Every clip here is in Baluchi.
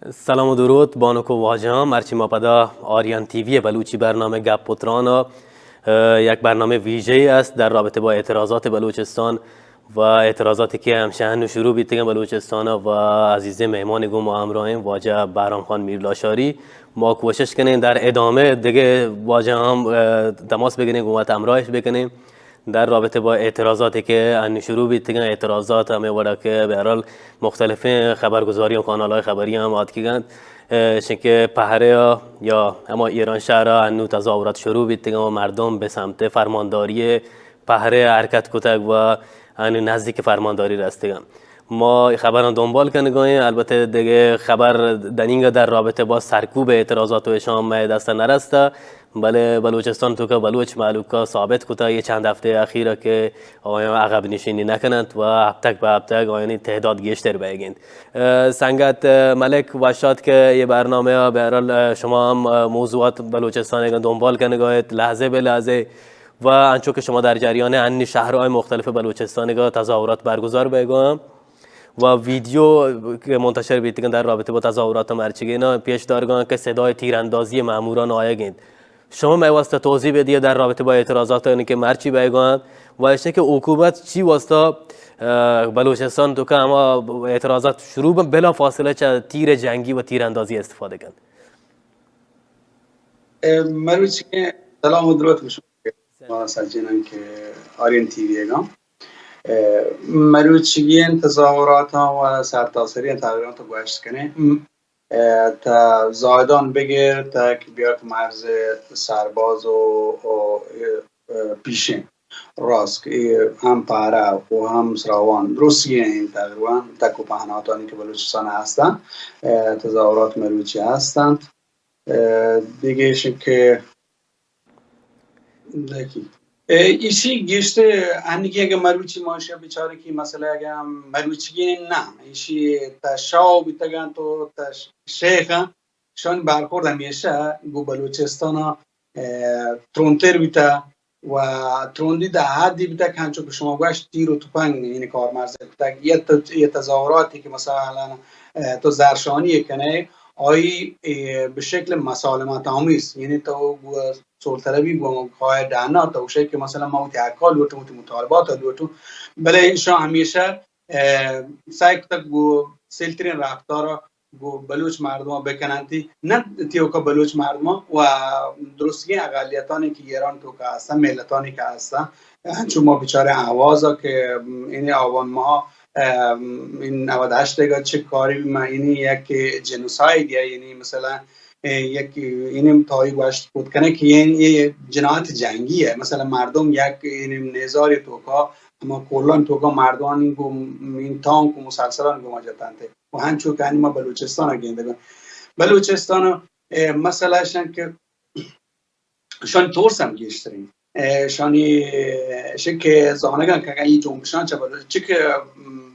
سلام و درود بانک و واجهاں، مرچی ما پدا آریان تی وی بلوچی برنامه گپ و تران، اه، یک برنامه ویژه‌ای است در رابطه با اعتراضات بلوچستان و اعتراضاتی که همشهن شروع بیتگن بلوچستان و عزیز مهمان گو ما همراهیم واجه بهرام خان میرلاشاری. ما کوشش کنیم در ادامه دیگه واجه هم، اه، تماس بگیریم، گو ما همراهش بکنیم. در رابطه با اعتراضاتی که ان شروع بیتگن، اعتراضات همے وڑا کہ بہرحال مختلفیں خبرگزاری و کانال‌های خبری هم آتکگنت، اه، شنکہ پہرے یا ہما ایرانشہر انو تظاہرات شروع بیتگن و مردم به سمت فرمانداری پہرے حرکت کتگ و انو نزدیک فرمانداری رستگن. ما خبراں دنبال کنگائیں، البتہ دگہ خبر دنینگا در رابطہ با سرکوب اعتراضات و اشان مئے دستا نرستہ. بلے بلوچستان توکا بلوچ مہلوکا ثابت کتا یہ چند ہفتہ اخیرا کہ آیاں عقب نشینی نکننت و ہپتگ پہ ہپتگ آیانی تعداد گیشتر بئیگ انت. اه، سنگت، اه، ملک وشات کہ یہ برنامہ، بہرحال، اه، شما ہم، اه، موضوعات بلوچستان اگاں دنبال کنگا ایت لحظہ بہ لحظہ و انچو کہ شما در جریان انی شہرهای مختلف بلوچستان اگاں تظاہرات برگزار بئیگا و ویدیو کہ منتشر بیتگن در رابطہ با تظاہرات مرچگینا پیش دارگا کہ صدای تیراندازی ماموران آیگ انت. شما مئے واسطہ توضیح بدیے در رابطہ با اعتراضات کہ مرچی بئیگا انت و اشی کہ حکومت چی واسطہ، اه، بلوچستان توکا ہما اعتراضات شروع بن بلا فاصلہ چہ تیر جنگی و تیراندازی استفادہ کنت. اه، مروچی سلام و درود گوشم کہ ما سجنان کہ آرین تی وی اگاں. اه، مروچیگین تظاہراتاں و سرتاسری تقریباً تو گوشت کنیں. اه، تا زاہدان بگر تا کہ بیار مرز سرباز و، و، اه، پیشین راست کہ اے ہم پارہ و ہم سراوان درستگی ہیں تقریباً تک و پہناتانی کہ بلوچستان ہستن، اه، تظاہرات مروچی ہستن. اه، دیگه ایش کہ دکی. اه، ایشی گیشتر انگی اگه مروچی ما شب بیچاره که مسئله اگه هم مروچی نه، ایشی تا شاو بیتگن تو تا ش-، شیخ شان برخورد همیشه گو بلوچستان، اه، ترندتر بیته و ترندی در حدی بیته که همچون که شما گوشت تیر و تفنگ یعنی کارمرز بیته. یه ت-، یه تظاهراتی که مثلاً، اه، تو زرشانی کنه، آئی، اه، به شکل مسالمت آمیز، یعنی تو گو صلح طلبی گو کای دانا تو شکل که مثلاً ما وتی حقا لوٹوں، وتی مطالبات لوٹوں، بلے ایشان همیشه، اه، سعی کتگ گو سیلترین رفتار گو بلوچ مردمان بکننتی، نه تیوکا بلوچ مردمان و درستگین اقلیتانی که ایران توکا هستن، ملتانی که هستن، انچو ما بیچاره اهوازا که این آبان ماه، اه، این نود و هشت دیگه چه کاری ما اینی یک جنوساید یا یعنی مثلاً، اه، یک اینی تایی گوشت بود کنه که این یه جنایت جنگی ہے. مثلاً مردم یک اینی نیزاری توکا، اما کلان توکا مردانی گو این تانک و مسلسلان گو ما جتنته. و هنچو که ما بلوچستان گندگان. بلوچستان، اه، مسئله شن که شان ترس هم گیشترین. اه، شانی، اه، شن که زانگان که این جنبشان چه بلوچ، چه که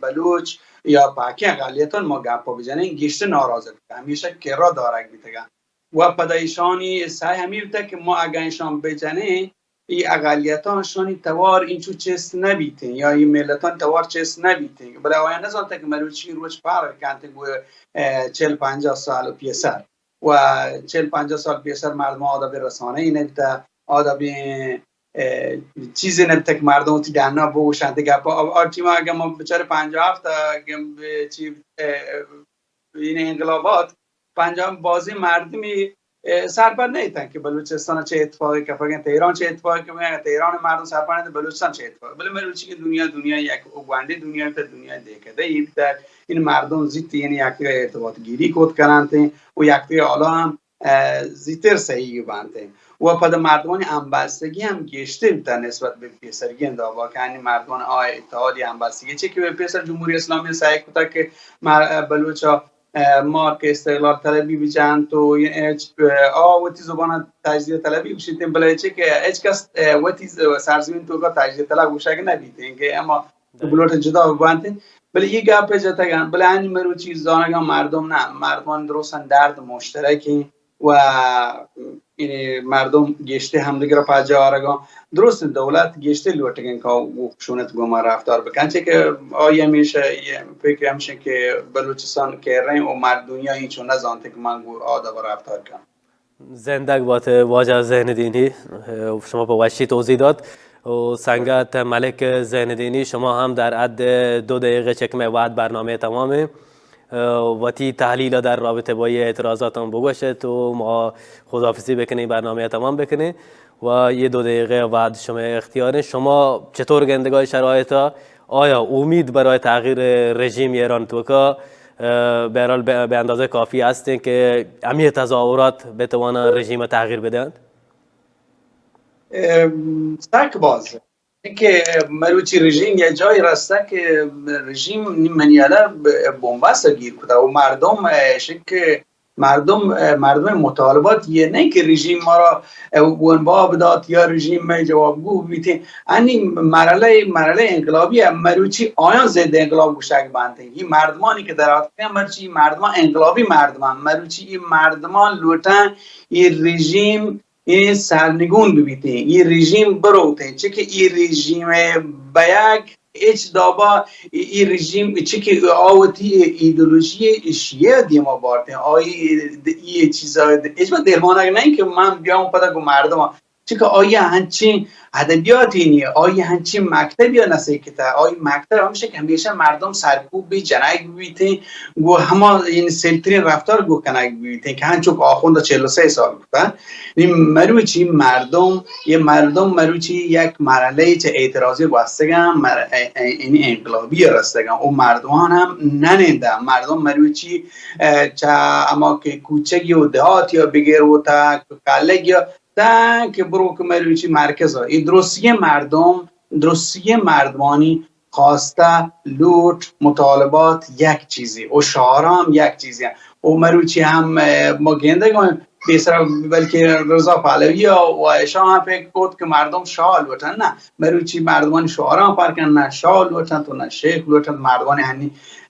بلوچ یا پاکی اقلیتان ما گپا بجنین، گیشتر ناراض بیتگن. همیشه کرا دارگ بیتگن. و پدا ایشانی سعی همی بیتگ که ما اگه ایشان بجنین، ای اقلیتان شانی توار اینچو چست نبیتین یا ای ملتان توار چست نبیتین. بلے آیا نزانتا که مروچی روچ فرق کنت گو، اه، چل پنجاه سال پیسر. و چل پنجاه سال پیسر مردم آدا به رسانه ای نبیتا، آدا به، اه، چیزی نبیتا که مردم تی دهنا بگوشند. گپ آ، آ ٹیما اگه ما بچار پنجاه و هفت اگه به چی، اه، این انقلابات پنجاه بازی مردمی، اه، سرپد نیتن که بلوچستان چه اتفاقی کفگن، تهران چه اتفاقی کفگن، تهران مردم سرپد نیتن بلوچستان چه اتفاقی. بله مروچی که دنیا، دنیا یک گوانده دنیا بیتا، دنیا دهکده ای بیتا. این مردم زیت یعنی یک ارتباط گیری کت کننت و یک حالا هم، اه، زیتر صحیح بنت. و پد مردمان همبستگی هم گیشتر بیتا نسبت به پیسرگی اندابا که هنی مردمان آ اتحادی همبستگی چه که به پیسر جمهوری اسلامی سعی کتا که مر-، بلوچا، اه، مار که استقلال طلبی بجنت و یه، اه، آ وتی زبان تجزیه طلبی بشیتین، بلے چه که هیچ کس، اه، وتی ز-، سرزمین توکا تجزیه طلب گوشگ نبیتین که اما بلوٹ جدا ببنت. بلے یہ گپ جتگن، بلے انی مروچی زانگا مردم نه، مردمان درستن درد مشترکین و یعنی مردم گیشتر همدیگر پجا آرگان. درست دولت گیشتر لوٹگن که او شونت گوما رفتار بکن، چه که آئی همیشه یه فکر همشه که بلوچستان کرن و مرد دنیا هیچو نزانته که من گو آ دوا رفتار کنم. زندگ بات واجہ زین دینی، شما په وشی توضیح داد. و سنگت ملک زین دینی، شما هم در حد دو دقیقه چکمه وعد برنامه تمامه. وتی تحلیل در رابطه با یه اعتراضات هم بگوشت و ما خداحافظی بکنیم، برنامه تمام بکنیم و یه دو دقیقه وعد شما اختیاره. شما چطور گندگاه شرایط؟ آیا امید برای تغییر رژیم ایران توکا، اه، به هر حال به، به اندازهٔ کافی هستین که همه تظاهرات بتوانن رژیم تغییر بدهند؟ ام، سک باز. که مروچی رژیم یه جایی رسته که رژیم نی منیاله ب-، بنبست گیر کده و مردم، اه، شک مردم، اه، مردم مطالبات یه نه که رژیم ما را، اه، ونبا بدات یا رژیم ما جوابگو بیتین. انی مرحله، مرحله انقلابی مروچی آیان ضد انقلاب گوشگ بنتین. این مردمانی که در آتکن مرچی مردمان انقلابی مردمان، مروچی این مردمان لوٹن این رژیم این سرنگون ببیتین، این رژیم بروتین، چه که این رژیم بیگ هیچ دابا ای، ای رژیم چی که آ وتی ایدئولوژی شیعه دیما بارتیں، آئی ای چیزا هیچ وقت دلمانگ نہ انت کہ من بیام پدا گوں مردم، چی کہ آئی ہنچیں ادبیاتی نی، آئی ہنچیں مکتبی نہ سیکتا، آئی مکتب ہمیشہ کہ ہمیشہ مردم سرکوب بی جنگ بیتیں، گو ہما این سلترین رفتار گو کنگ بیتیں کہ ہنچو کہ آخوند چہل و سئے سال بوتا، نی مروچی مردم، یہ مردم مروچی یک مرحلہ چہ اعتراضی گوستگاں، مر-، ا-، ا-، یعنی انقلابی رستگاں۔ او مردمان ہم ننندہ۔ مردم مروچی، ا، چہ ہما کہ کوچگی و دیہات یا بگر و تا کلگ یا تا کہ برو کہ مروچی مرکز، ای درستگیں مردم، درستگیں مردمانی خواستہ، لوٹ، مطالبات یک چیزی و شعارا ہم یک چیزی۔ و مروچی ہم، اه، ما گندگ پیسرا بلکہ رضا پہلوی و ایشاں ہم فکر کت کہ مردم شاہ لوٹن، نہ، مروچی مردمانی شعارا پر کن، نہ شاہ لوٹن تو نہ شیخ لوٹن، مردمانی ہنی،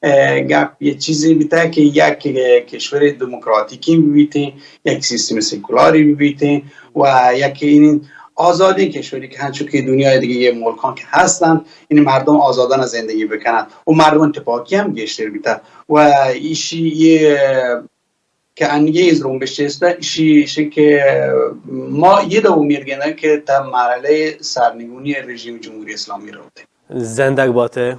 اه، گپ یہ چیزی بیتا کہ یک، اه، کشور دموکراتیکی بیتیں، یک سیستم سیکولاری بیتیں و یک این آزادی کشوری کہ ہنچو کہ دنیای دیگہ یہ ملکان کہ ہستن، یعنی مردم آزادانہ زندگی بکنن و مردم تپاکی ہم گیشتر بیتن و ایشی یہ کہ انگیز رونبشت است، ایشی، ایشی کہ ما یہ دو امید گندن کہ تا مرحلہ سرنگونی رژیم جمہوری اسلامی روتے. زندگ باتے.